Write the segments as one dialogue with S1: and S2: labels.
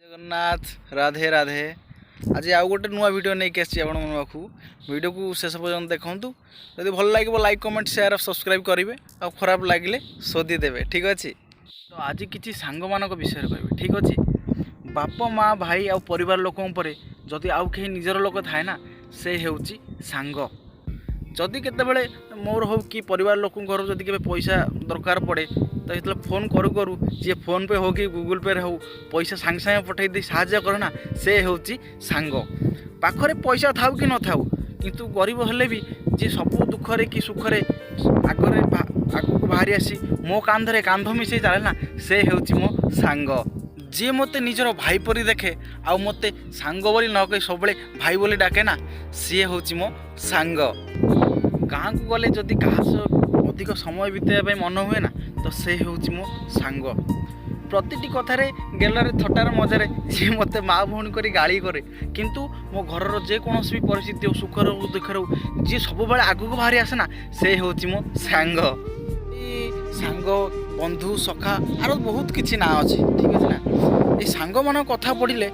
S1: ଜଗନ୍ନାଥ, ରାଧେ ରାଧେ। ଆଜି ଆଉ ଗୋଟେ ନୂଆ ଭିଡ଼ିଓ ନେଇକି ଆସିଛି ଆପଣଙ୍କ ପାଖକୁ। ଭିଡ଼ିଓକୁ ଶେଷ ପର୍ଯ୍ୟନ୍ତ ଦେଖନ୍ତୁ। ଯଦି ଭଲ ଲାଗିବ, ଲାଇକ୍, କମେଣ୍ଟ, ସେୟାର, ସବସ୍କ୍ରାଇବ୍ କରିବେ ଆଉ ଖରାପ ଲାଗିଲେ ଶୋଧି ଦେବେ। ଠିକ୍ ଅଛି? ତ ଆଜି କିଛି ସାଙ୍ଗମାନଙ୍କ ବିଷୟରେ କହିବି। ଠିକ୍ ଅଛି? ବାପ, ମା, ଭାଇ ଆଉ ପରିବାର ଲୋକଙ୍କ ପରେ ଯଦି ଆଉ କେହି ନିଜର ଲୋକ ଥାଏ ନା, ସେ ହେଉଛି ସାଙ୍ଗ। ଯଦି କେତେବେଳେ ମୋର ହଉ କି ପରିବାର ଲୋକଙ୍କର ଯଦି କେବେ ପଇସା ଦରକାର ପଡ଼େ, ତ ଯେତେବେଳେ ଫୋନ୍ କରୁ କରୁ ଯିଏ ଫୋନ୍ପେ ହଉ କି ଗୁଗୁଲ୍ ପେରେ ହଉ ପଇସା ସାଙ୍ଗେ ସାଙ୍ଗେ ପଠାଇ ଦେଇ ସାହାଯ୍ୟ କରେ ନା, ସେ ହେଉଛି ସାଙ୍ଗ। ପାଖରେ ପଇସା ଥାଉ କି ନଥାଉ, କିନ୍ତୁ ଗରିବ ହେଲେ ବି ଯିଏ ସବୁ ଦୁଃଖରେ କି ସୁଖରେ ଆଗରେ ଆଗକୁ ବାହାରି ଆସି ମୋ କାନ୍ଧରେ କାନ୍ଧ ମିଶାଇ ଚାଲେ ନା, ସେ ହେଉଛି ମୋ ସାଙ୍ଗ। ଯିଏ ମୋତେ ନିଜର ଭାଇ ପରି ଦେଖେ ଆଉ ମୋତେ ସାଙ୍ଗ ବୋଲି ନ କହି ସବୁବେଳେ ଭାଇ ବୋଲି ଡାକେ ନା, ସିଏ ହେଉଛି ମୋ ସାଙ୍ଗ। ଗାଁକୁ ଗଲେ ଯଦି କାହା ସହ ଅଧିକ ସମୟ ବିତାଇବା ପାଇଁ ମନ ହୁଏ ନା, ତ ସେ ହେଉଛି ମୋ ସାଙ୍ଗ। ପ୍ରତିଟି କଥାରେ ଗେଲରେ, ଥଟ୍ଟାର ମଜାରେ ଯିଏ ମୋତେ ମା ଭଉଣୀ କରି ଗାଳି କରେ, କିନ୍ତୁ ମୋ ଘରର ଯେକୌଣସି ବି ପରିସ୍ଥିତି ହଉ, ସୁଖରେ ହଉ, ଦୁଃଖରେ ହଉ, ଯିଏ ସବୁବେଳେ ଆଗକୁ ବାହାରି ଆସେ ନା, ସେ ହେଉଛି ମୋ ସାଙ୍ଗ। ଏଇ ସାଙ୍ଗ, ବନ୍ଧୁ, ସଖା ଆର ବହୁତ କିଛି ନାଁ ଅଛି। ଠିକ୍ ଅଛି ନା? ଏଇ ସାଙ୍ଗମାନଙ୍କ କଥା ପଡ଼ିଲେ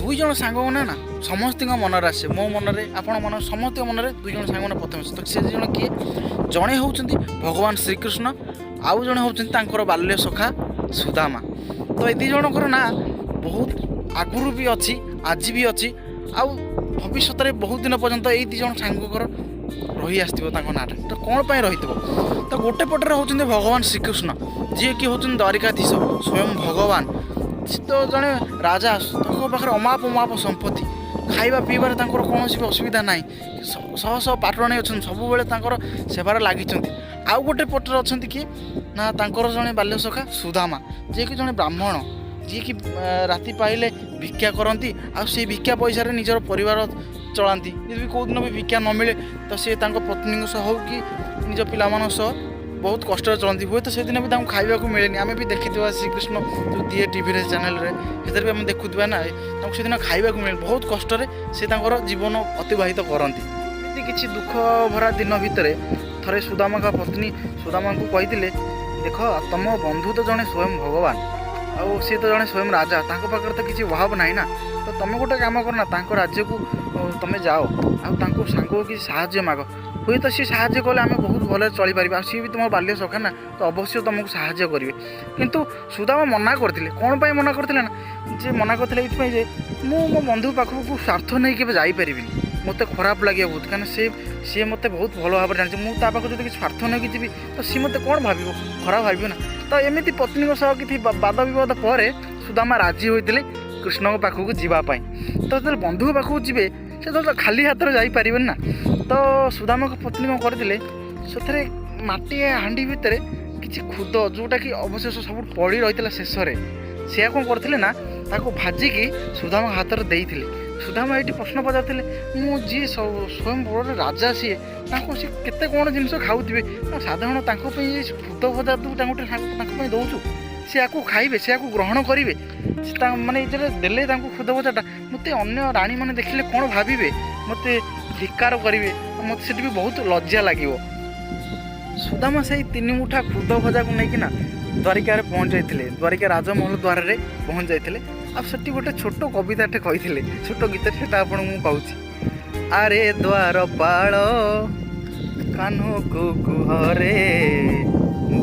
S1: ଦୁଇ ଜଣ ସାଙ୍ଗମାନେ ନା ସମସ୍ତଙ୍କ ମନରେ ଆସେ। ମୋ ମନରେ, ଆପଣ ମନ, ସମସ୍ତଙ୍କ ମନରେ ଦୁଇ ଜଣ ସାଙ୍ଗମାନେ ପ୍ରଥମେ ଆସେ। ତ ସେ ଦୁଇ ଜଣ କିଏ? ଜଣେ ହେଉଛନ୍ତି ଭଗବାନ ଶ୍ରୀକୃଷ୍ଣ, ଆଉ ଜଣେ ହେଉଛନ୍ତି ତାଙ୍କର ବାଲ୍ୟ ସଖା ସୁଦାମା। ତ ଏ ଦୁଇ ଜଣଙ୍କର ନାଁ ବହୁତ ଆଗରୁ ବି ଅଛି, ଆଜି ବି ଅଛି, ଆଉ ଭବିଷ୍ୟତରେ ବହୁତ ଦିନ ପର୍ଯ୍ୟନ୍ତ ଏଇ ଦୁଇ ଜଣ ସାଙ୍ଗଙ୍କର ରହି ଆସିଥିବ ତାଙ୍କ ନାଁଟା। ତ କ'ଣ ପାଇଁ ରହିଥିବ? ତ ଗୋଟେ ପଟରେ ହେଉଛନ୍ତି ଭଗବାନ ଶ୍ରୀକୃଷ୍ଣ, ଯିଏକି ହେଉଛନ୍ତି ଦ୍ୱାରିକାଧୀଶ, ସ୍ୱୟଂ ଭଗବାନ। ସେ ତ ଜଣେ ରାଜା, ତାଙ୍କ ପାଖରେ ଅମାପ ଅମାପ ସମ୍ପତ୍ତି, ଖାଇବା ପିଇବାରେ ତାଙ୍କର କୌଣସି ବି ଅସୁବିଧା ନାହିଁ। ଶହ ଶହ ପାଟରାଣୀ ଅଛନ୍ତି, ସବୁବେଳେ ତାଙ୍କର ସେବାରେ ଲାଗିଛନ୍ତି। ଆଉ ଗୋଟେ ପଟରେ ଅଛନ୍ତି କିଏ ନା ତାଙ୍କର ଜଣେ ବାଲ୍ୟ ସଖା ସୁଦାମା, ଯିଏକି ଜଣେ ବ୍ରାହ୍ମଣ, ଯିଏକି ରାତି ପାଇଲେ ଭିକ୍ଷା କରନ୍ତି ଆଉ ସେଇ ଭିକ୍ଷା ପଇସାରେ ନିଜର ପରିବାର ଚଳାନ୍ତି। ଯଦି ବି କେଉଁ ଦିନ ବି ଭିକ୍ଷା ନ ମିଳେ, ତ ସେ ତାଙ୍କ ପତ୍ନୀଙ୍କ ସହ ହଉ କି ନିଜ ପିଲାମାନଙ୍କ ସହ ବହୁତ କଷ୍ଟରେ ଚଳନ୍ତି। ହୁଏତ ସେଦିନ ବି ତାଙ୍କୁ ଖାଇବାକୁ ମିଳେନି। ଆମେ ବି ଦେଖିଥିବା, ଶ୍ରୀକୃଷ୍ଣ ଯେଉଁ ଦିଏ ଟିଭିରେ, ଚ୍ୟାନେଲରେ, ସେଥିରେ ବି ଆମେ ଦେଖୁଥିବା ନା, ତାଙ୍କୁ ସେଦିନ ଖାଇବାକୁ ମିଳେନି। ବହୁତ କଷ୍ଟରେ ସେ ତାଙ୍କର ଜୀବନ ଅତିବାହିତ କରନ୍ତି। ଏମିତି କିଛି ଦୁଃଖ ଭରା ଦିନ ଭିତରେ ଥରେ ସୁଦାମାଙ୍କ ପତ୍ନୀ ସୁଦାମାଙ୍କୁ କହିଥିଲେ, ଦେଖ, ତମ ବନ୍ଧୁ ତ ଜଣେ ସ୍ୱୟଂ ଭଗବାନ ଆଉ ସିଏ ତ ଜଣେ ସ୍ୱୟଂ ରାଜା, ତାଙ୍କ ପାଖରେ ତ କିଛି ଅଭାବ ନାହିଁ ନା। ତ ତମେ ଗୋଟେ କାମ କର ନା, ତାଙ୍କ ରାଜ୍ୟକୁ ତମେ ଯାଅ ଆଉ ତାଙ୍କୁ ସାଙ୍ଗକୁ କିଛି ସାହାଯ୍ୟ ମାଗ। ହୁଏତ ସିଏ ସାହାଯ୍ୟ କଲେ ଆମେ ବହୁତ ଭଲରେ ଚଳିପାରିବା। ଆଉ ସିଏ ବି ତୁମ ବାଲ୍ୟ ସଖା ନା, ତ ଅବଶ୍ୟ ତୁମକୁ ସାହାଯ୍ୟ କରିବେ। କିନ୍ତୁ ସୁଦାମା ମନା କରିଥିଲେ। କ'ଣ ପାଇଁ ମନା କରିଥିଲେ ନା, ଯେ ମନା କରିଥିଲେ ଏଇଥିପାଇଁ ଯେ ମୁଁ ମୋ ବନ୍ଧୁ ପାଖକୁ ସ୍ୱାର୍ଥ ନେଇ କେବେ ଯାଇପାରିବିନି। ମୋତେ ଖରାପ ଲାଗିବ ବହୁତ, କାରଣ ସିଏ ମୋତେ ବହୁତ ଭଲ ଭାବରେ ଜାଣିଛି। ମୁଁ ତା ପାଖକୁ ଯଦି କିଛି ସ୍ୱାର୍ଥ ନେଇକି ଯିବି, ତ ସିଏ ମୋତେ କ'ଣ ଭାବିବ? ଖରାପ ଭାବିବ ନା? ତ ଏମିତି ପତ୍ନୀଙ୍କ ସହ କିଛି ବାଦ ବିବାଦ ପରେ ସୁଦାମା ରାଜି ହୋଇଥିଲେ କୃଷ୍ଣଙ୍କ ପାଖକୁ ଯିବା ପାଇଁ। ତ ଯେତେବେଳେ ବନ୍ଧୁଙ୍କ ପାଖକୁ ଯିବେ, ସେ ତ ଖାଲି ହାତରେ ଯାଇପାରିବେନି ନା। ତ ସୁଦାମାଙ୍କ ପତ୍ନୀ କ'ଣ କରିଥିଲେ, ସେଥିରେ ମାଟି ହାଣ୍ଡି ଭିତରେ କିଛି ଖୁଦ, ଯେଉଁଟାକି ଅବଶେଷ ସବୁ ପଡ଼ି ରହିଥିଲା ଶେଷରେ, ସେୟା କ'ଣ କରିଥିଲେ ନା ତାକୁ ଭାଜିକି ସୁଦାମାଙ୍କ ହାତରେ ଦେଇଥିଲେ। ସୁଦାମା ଏଇଠି ପ୍ରଶ୍ନ ପଚାରିଥିଲେ, ମୁଁ ଯିଏ ସ୍ୱୟଂ ବଡ଼ ରାଜା ସିଏ, ତାଙ୍କୁ ସିଏ କେତେ କ'ଣ ଜିନିଷ ଖାଉଥିବେ ନା, ସାଧାରଣ ତାଙ୍କ ପାଇଁ ଏ ଖୁଦ ଭଜା ତୁ ତାଙ୍କୁ ତାଙ୍କ ପାଇଁ ଦେଉଛୁ, ସେ ୟାକୁ ଖାଇବେ, ସେ ୟାକୁ ଗ୍ରହଣ କରିବେ? ସେ ତା ମାନେ ଯେତେବେଳେ ଦେଲେ ତାଙ୍କୁ ଖୁଦ ଭଜାଟା, ମୋତେ ଅନ୍ୟ ରାଣୀମାନେ ଦେଖିଲେ କ'ଣ ଭାବିବେ? ମୋତେ ଧିକ୍କାର କରିବେ ଆଉ ମୋତେ ସେଠି ବି ବହୁତ ଲଜ୍ଜା ଲାଗିବ। ସୁଦାମା ସେଇ ତିନି ମୁଠା ଖୁଦ ଭଜାକୁ ନେଇକିନା ଦ୍ୱାରିକାରେ ପହଞ୍ଚି ଯାଇଥିଲେ, ଦ୍ୱାରିକା ରାଜମହଲ ଦ୍ୱାରରେ ପହଞ୍ଚି ଯାଇଥିଲେ। ଆଉ ସେଠି ଗୋଟେ ଛୋଟ କବିତାଟେ କହିଥିଲେ, ଛୋଟ ଗୀତଟେ, ସେଟା ଆପଣଙ୍କୁ ମୁଁ କହୁଛି। ଆରେ ଦ୍ୱାରପାଳ କାହ୍ନୁକୁ କୁହରେ,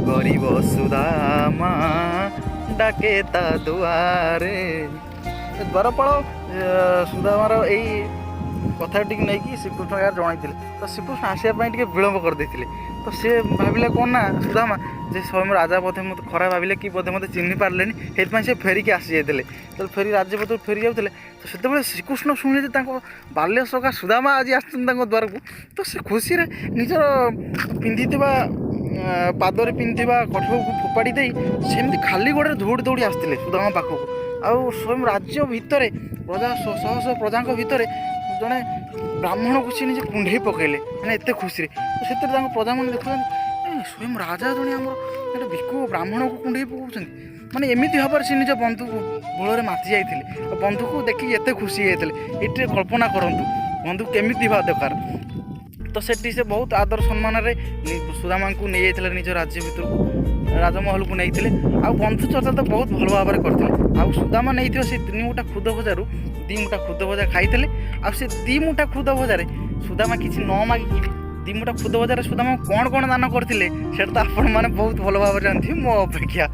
S1: ଗରିବ ସୁଦାମା ଡାକେ ତା ଦୁଆରେ। ଦ୍ୱାରପାଳ ସୁଦାମାର ଏଇ କଥାଟିକୁ ନେଇକି ଶ୍ରୀକୃଷ୍ଣ ଆଗରେ ଜଣାଇଥିଲେ। ତ ଶ୍ରୀକୃଷ୍ଣ ଆସିବା ପାଇଁ ଟିକେ ବିଳମ୍ବ କରିଦେଇଥିଲେ। ତ ସେ ଭାବିଲେ କ'ଣ ନା ସୁଦାମା, ଯେ ସ୍ୱୟଂ ରାଜା ବୋଧେ ମୋତେ ଖରାପ ଭାବିଲେ କି ବୋଧେ ମୋତେ ଚିହ୍ନି ପାରିଲେନି, ସେଇଥିପାଇଁ ସେ ଫେରିକି ଆସିଯାଇଥିଲେ। ତ ଫେରି ରାଜ୍ୟ ପଥରୁ ଫେରି ଯାଉଥିଲେ। ତ ସେତେବେଳେ ଶ୍ରୀକୃଷ୍ଣ ଶୁଣିଲେ ଯେ ତାଙ୍କ ବାଲ୍ୟ ସଖା ସୁଦାମା ଆଜି ଆସିଛନ୍ତି ତାଙ୍କ ଦ୍ୱାରକୁ। ତ ସେ ଖୁସିରେ ନିଜର ପିନ୍ଧିଥିବା ପାଦରେ ପିନ୍ଧିଥିବା କଠଉକୁ ଫୋପାଡ଼ି ଦେଇ ସେମିତି ଖାଲି ଗୋଡ଼ରେ ଦୌଡ଼ି ଦୌଡ଼ି ଆସିଥିଲେ ସୁଦାମା ପାଖକୁ। ଆଉ ସ୍ୱୟଂ ରାଜ୍ୟ ଭିତରେ ପ୍ରଜା, ଶହ ଶହ ପ୍ରଜାଙ୍କ ଭିତରେ ଜଣେ ବ୍ରାହ୍ମଣକୁ ସେ ନିଜେ କୁଣ୍ଢେଇ ପକେଇଲେ, ମାନେ ଏତେ ଖୁସିରେ। ତ ସେଥିରେ ତାଙ୍କ ପ୍ରଜାମାନେ ଦେଖୁଛନ୍ତି, ଏ ସ୍ୱୟଂ ରାଜା ଜଣେ ଆମର ଗୋଟେ ଭିକୁ ବ୍ରାହ୍ମଣକୁ କୁଣ୍ଢେଇ ପକାଉଛନ୍ତି। ମାନେ ଏମିତି ଭାବରେ ସେ ନିଜ ବନ୍ଧୁ ଭୋଳରେ ମାତି ଯାଇଥିଲେ ଆଉ ବନ୍ଧୁକୁ ଦେଖିକି ଏତେ ଖୁସି ହେଇଯାଇଥିଲେ। ଏଠି କଳ୍ପନା କରନ୍ତୁ ବନ୍ଧୁ କେମିତି ହେବା ଦରକାର। ତ ସେଠି ସେ ବହୁତ ଆଦର ସମ୍ମାନରେ ସୁଦାମାଙ୍କୁ ନେଇଯାଇଥିଲେ ନିଜ ରାଜ୍ୟ ଭିତରକୁ। ରାଜମହଲକୁ ନେଇଥିଲେ। ଆଉ ବନ୍ଧୁ ଚର୍ଚ୍ଚା ତ ବହୁତ ଭଲ ଭାବରେ କରିଥିଲେ। ଆଉ ସୁଦାମା ନେଇଥିବା ସେ 3 ମୁଠା ଖୁଦ ଭଜାରୁ 2 ମୁଠା ଖୁଦ ଭଜା ଖାଇଥିଲେ। ଆଉ ସେ 2 ମୁଠା ଖୁଦ ଭଜାରେ ସୁଦାମା କିଛି ନ ମାଗିକି 2 ମୁଠା ଖୁଦ ଭଜାରେ ସୁଦାମା କ'ଣ କ'ଣ ଦାନ କରିଥିଲେ, ସେଇଟା ତ ଆପଣମାନେ ବହୁତ ଭଲ ଭାବରେ ଜାଣିଥିବେ ମୋ ଅପେକ୍ଷା।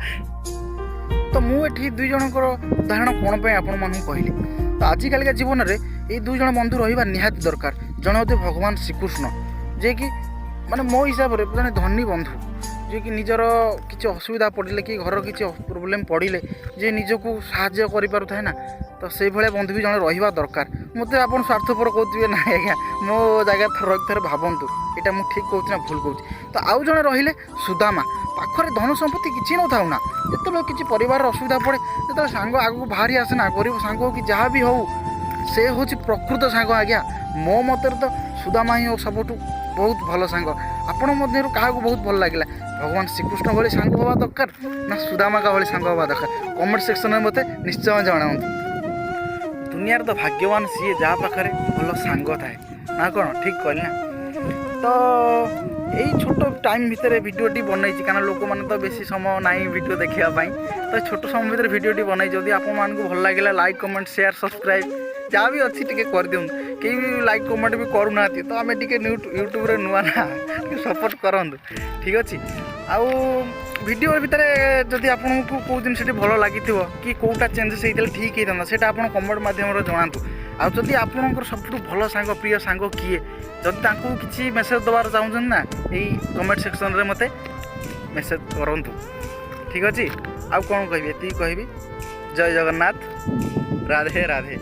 S1: ତ ମୁଁ ଏଠି 2 ଜଣଙ୍କର ଉଦାହରଣ କ'ଣ ପାଇଁ ଆପଣମାନଙ୍କୁ କହିଲି? ତ ଆଜିକାଲିକା ଜୀବନରେ ଏଇ 2 ଜଣ ବନ୍ଧୁ ରହିବା ନିହାତି ଦରକାର। ଜଣେ ହେଉଛି ଭଗବାନ ଶ୍ରୀକୃଷ୍ଣ, ଯିଏକି ମାନେ ମୋ ହିସାବରେ ଜଣେ ଧନୀ ବନ୍ଧୁ, ଯିଏକି ନିଜର କିଛି ଅସୁବିଧା ପଡ଼ିଲେ କି ଘରର କିଛି ପ୍ରୋବ୍ଲେମ୍ ପଡ଼ିଲେ ଯିଏ ନିଜକୁ ସାହାଯ୍ୟ କରିପାରୁଥାଏ ନା, ତ ସେଇଭଳିଆ ବନ୍ଧୁ ବି ଜଣେ ରହିବା ଦରକାର। ମୋତେ ଆପଣ ସ୍ୱାର୍ଥପର କହୁଥିବେ। ନା ଆଜ୍ଞା, ମୋ ଜାଗାରେ ଥରେ ରହିକି ଥରେ ଭାବନ୍ତୁ, ଏଇଟା ମୁଁ ଠିକ୍ କହୁଛି ନା ଭୁଲ କହୁଛି। ତ ଆଉ ଜଣେ ରହିଲେ ସୁଦାମା। ପାଖରେ ଧନ ସମ୍ପତ୍ତି କିଛି ନଥାଉ ନା, ଯେତେବେଳେ କିଛି ପରିବାରର ଅସୁବିଧା ପଡ଼େ, ଯେତେବେଳେ ସାଙ୍ଗ ଆଗକୁ ବାହାରି ଆସେ ନା, ଗରିବ ସାଙ୍ଗ ହଉ କି ଯାହା ବି ହଉ, ସେ ହେଉଛି ପ୍ରକୃତ ସାଙ୍ଗ ଆଜ୍ଞା। ମୋ ମତରେ ତ ସୁଦାମା ହିଁ ସବୁଠୁ ବହୁତ ଭଲ ସାଙ୍ଗ। ଆପଣ ମଧ୍ୟରୁ କାହାକୁ ବହୁତ ଭଲ ଲାଗିଲା? ଭଗବାନ ଶ୍ରୀକୃଷ୍ଣ ଭଳି ସାଙ୍ଗ ହେବା ଦରକାର ନା ସୁଦାମାଙ୍କ ଭଳି ସାଙ୍ଗ ହେବା ଦରକାର? କମେଣ୍ଟ ସେକ୍ସନରେ ମୋତେ ନିଶ୍ଚୟ ଜଣାନ୍ତୁ। ଦୁନିଆରେ ତ ଭାଗ୍ୟବାନ ସିଏ ଯାହା ପାଖରେ ଭଲ ସାଙ୍ଗ ଥାଏ, ନା କ'ଣ ଠିକ୍ କହିଲି ନା? ତ ଏଇ ଛୋଟ ଟାଇମ୍ ଭିତରେ ଭିଡ଼ିଓଟି ବନେଇଛି, କାରଣ ଲୋକମାନେ ତ ବେଶୀ ସମୟ ନାହିଁ ଭିଡ଼ିଓ ଦେଖିବା ପାଇଁ। ତ ଛୋଟ ସମୟ ଭିତରେ ଭିଡ଼ିଓଟି ବନେଇଛି। ଯଦି ଆପଣମାନଙ୍କୁ ଭଲ ଲାଗିଲା, ଲାଇକ୍, କମେଣ୍ଟ, ସେୟାର, ସବସ୍କ୍ରାଇବ୍ ଯାହା ବି ଅଛି ଟିକେ କରିଦିଅନ୍ତୁ। କେହି ବି ଲାଇକ୍, କମେଣ୍ଟ ବି କରୁନାହାନ୍ତି। ତ ଆମେ ଟିକେ ୟୁଟ୍ୟୁବରେ ନୂଆ ନା, ଟିକେ ସପୋର୍ଟ କରନ୍ତୁ। ଠିକ୍ ଅଛି। ଆଉ ଭିଡ଼ିଓ ଭିତରେ ଯଦି ଆପଣଙ୍କୁ କେଉଁ ଜିନିଷଟି ଭଲ ଲାଗିଥିବ କି କେଉଁଟା ଚେଞ୍ଜେସ୍ ହେଇଥିଲେ ଠିକ୍ ହେଇଥାନ୍ତା, ସେଇଟା ଆପଣ କମେଣ୍ଟ ମାଧ୍ୟମରେ ଜଣାନ୍ତୁ। ଆଉ ଯଦି ଆପଣଙ୍କର ସବୁଠୁ ଭଲ ସାଙ୍ଗ, ପ୍ରିୟ ସାଙ୍ଗ କିଏ, ଯଦି ତାଙ୍କୁ କିଛି ମେସେଜ୍ ଦେବାର ଚାହୁଁଛନ୍ତି ନା, ଏଇ କମେଣ୍ଟ ସେକ୍ସନରେ ମୋତେ ମେସେଜ୍ କରନ୍ତୁ। ଠିକ୍ ଅଛି, ଆଉ କ'ଣ କହିବି? ଏତିକି କହିବି। ଜୟ ଜଗନ୍ନାଥ, ରାଧେ ରାଧେ।